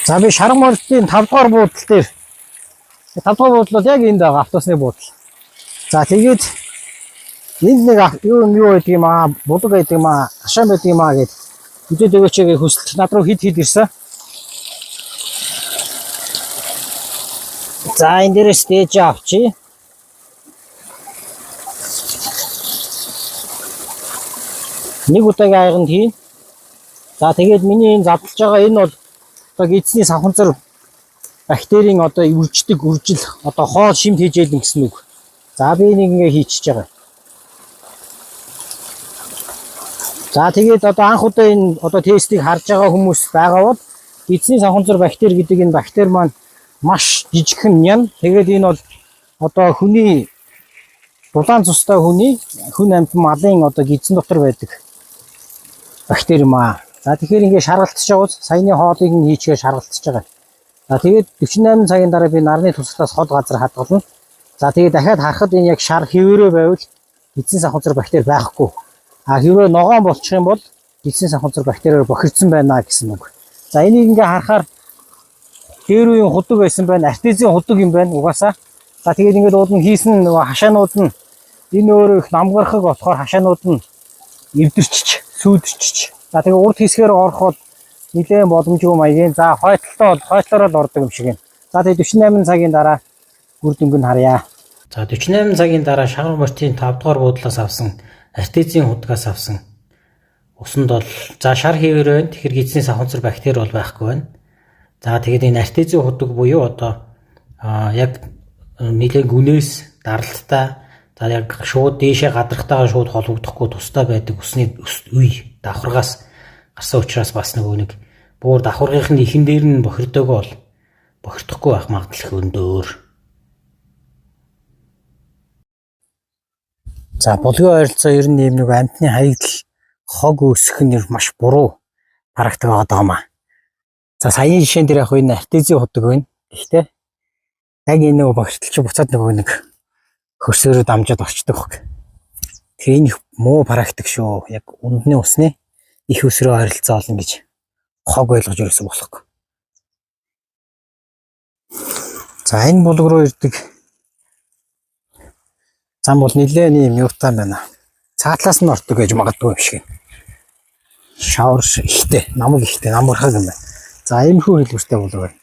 За би шарга морьдын 5 дугаар буудал дээр 5 дугаар буудал бол яг энд байгаа автобусны буудал. За тэгээд энд нэг юу юм юу байдаг юм аа, булаг байдаг юм аа, хашаан байдаг юм аа гэд үзээд өгөөч гэх хүсэлт над руу хэд хэд ирсэн. За энэ дээрээс дээж авчи. Нэг удаагийн аяганд хийн. За тэгээд миний энэ задлж байгаа энэ бол одоо эзний савханцар бактерийн одоо үрждэг үржил одоо хоол шимт хийжээлэн гэсэн үг. За би нэг ингээ хийчихэж байгаа. За тэгээд одоо анх удаа энэ одоо тестийг харж байгаа хүмүүс байгаа бол эзний савханцар бактери гэдэг энэ бактери маань маш жижигхэн ням. Тэгээд энэ бол одоо хүний дулаан цустай хүний хүн амьтан малын одоо гидсэн дотор байдаг бактери юм аа. За тэгэхээр ингээ шаргалтж байгаа уз саяны хоолыг нь хийчихээ шаргалтж байгаа. За тэгээд 48 цагийн дараа би нарны тусгалтаас хол газар хадгална. За тэгээд дахиад харахад энэ яг шар хэвээрээ байвал эзэн сахуцар бактери байхгүй. А хэвээрээ ногоон болчих юм бол эзэн сахуцар бактериар бохирдсон байна гэсэн үг. За энийг ингээ харахаар дээр үеийн худаг байсан байна, артезийн худаг юм байна угаасаа. За тэгээд ингээд уулын хийсэн нөгөө хашаанууд нь энэ өөрөө их намгархаг болохоор хашаанууд нь эвдэрчиж, сүүдэрчиж. За тэгээд урд хэсгээр ороход нэлээд боломжгүй маягийн. За хойтолтой бол хойтлороо л ордог юм шиг юм. За тэгээд 48 цагийн дараа үр дүнг нь харъя. За 48 цагийн дараа шагар морьтын 5 дугаар буудлаас авсан артезийн худгаас авсан усанд бол за шар хэвээр байна. Тэгэхээр гидсний савханцар бактери бол байхгүй байна. За тэгээд энэ артезийн худаг буюу одоо яг нэлээд гүнээс даралттай за яг шууд дээшээ гадрахтайгаа шууд холбогдохгүй тустай байдаг усны үе давхаргаас гарсан учраас бас нөгөө нэг буур давхаргын нь ихэн дээр нь бохирдоогоо бол бохирдохгүй байх магадлал их өндөр. За булгийн ойролцоо ер нь ийм нэг амтны хаягдал хог өсөх нь маш буруу практик байгаа юм аа. За саяны жишээн дээр яг энэ артезийн худаг байна. Гэхдээ яг энэ нөгөө бохирдол чи буцаад нөгөө нэг хөрсөөрөө дамжаад орчдөг баг. Тэгэхээр энэ их муу практик шүү. Яг үндний усны их өсрөө ойролцоо олно гэж хог ойлгож ерөөсөө болохгүй. За энэ булаг руу ирдэг зам бол нэлээд юм юутай байна. Цаатлаас нь ордог гэж магадгүй юм шиг. Шавар ихтэй, намаг ихтэй, намгархаг юм байна. За иймэрхүү хэлбэртэй булаг байна.